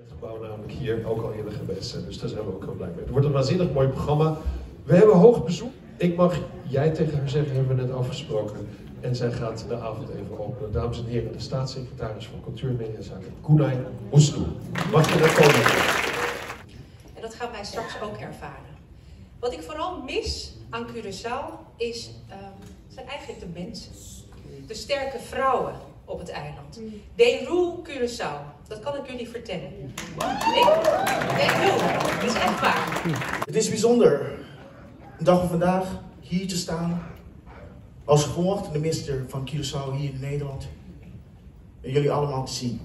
Het gebouw namelijk hier ook al eerder geweest zijn, dus daar zijn we ook heel blij mee. Het wordt een waanzinnig mooi programma. We hebben hoog bezoek. Ik mag jij tegen haar zeggen, hebben we net afgesproken. En zij gaat de avond even openen. Dames en heren, de staatssecretaris van Cultuur en Mediazaken, Gunay Uslu. Mag je daar komen? En dat gaan wij straks ook ervaren. Wat ik vooral mis aan Curaçao is, zijn eigenlijk de mensen. De sterke vrouwen op het eiland. They rule Curaçao. Dat kan ik jullie vertellen. They rule. Dat is echt waar. Het is bijzonder, een dag van vandaag, hier te staan als gevolgde minister van Curaçao hier in Nederland. En jullie allemaal te zien.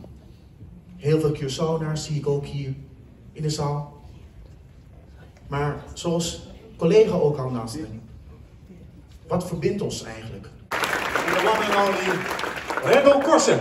Heel veel Curaçaonaars zie ik ook hier in de zaal. Maar zoals collega ook al naast me, wat verbindt ons eigenlijk? De one and only Randal Corsen.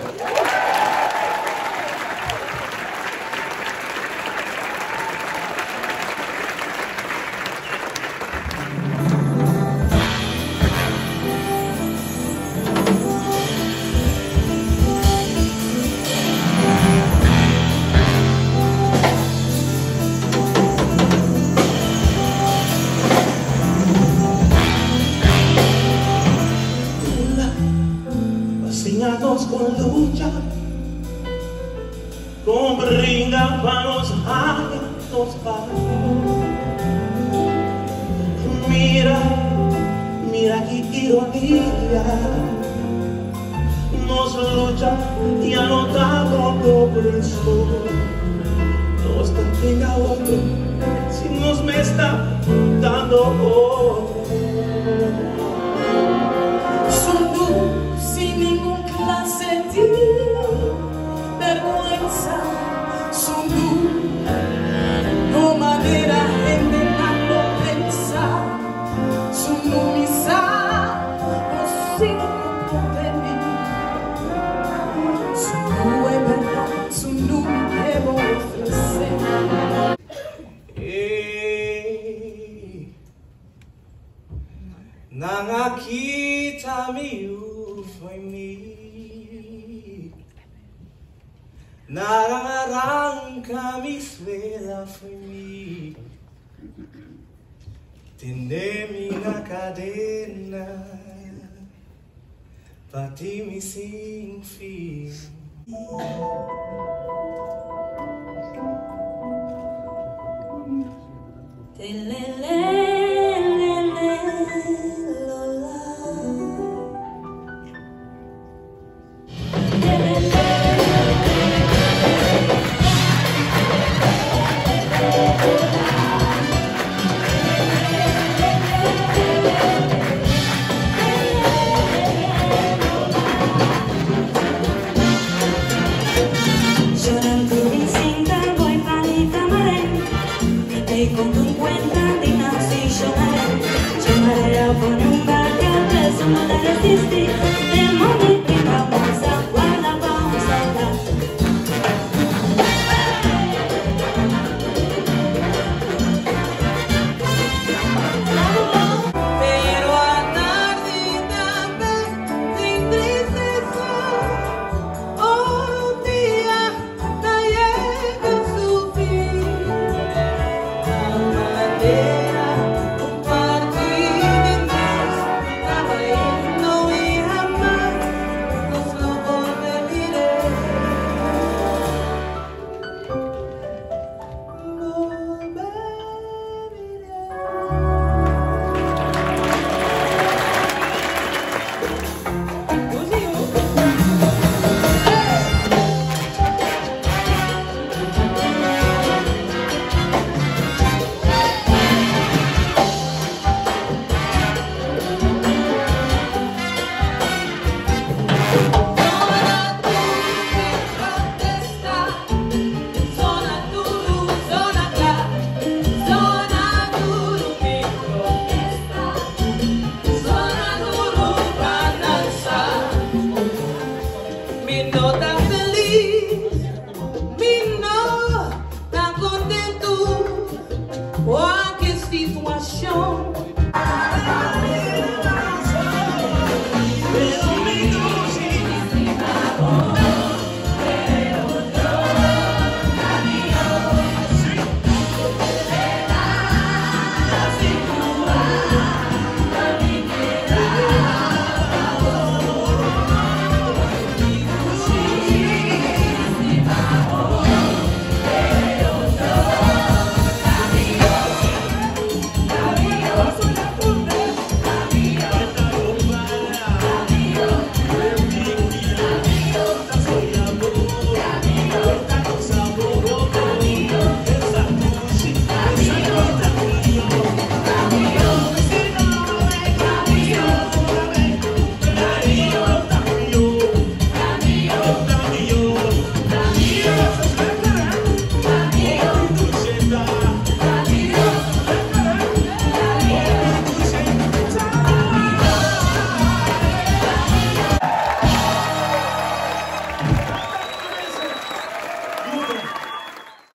Con lucha, con brinda pa' nos nos Mira, mira qué ironía, nos lucha y anotado por el sol. Nos da otro, si nos me está dando otro. Sin ningún clase de vergüenza, solo no manera gente la pensa, su numisa consigo comprender, su verdad, su nome debo ofrecer. Nangakita mi foi mi, narangarranca mi suela foi mi, tenemi na cadena, bati-me sem fim. Mi no tan contento, cualquier situación.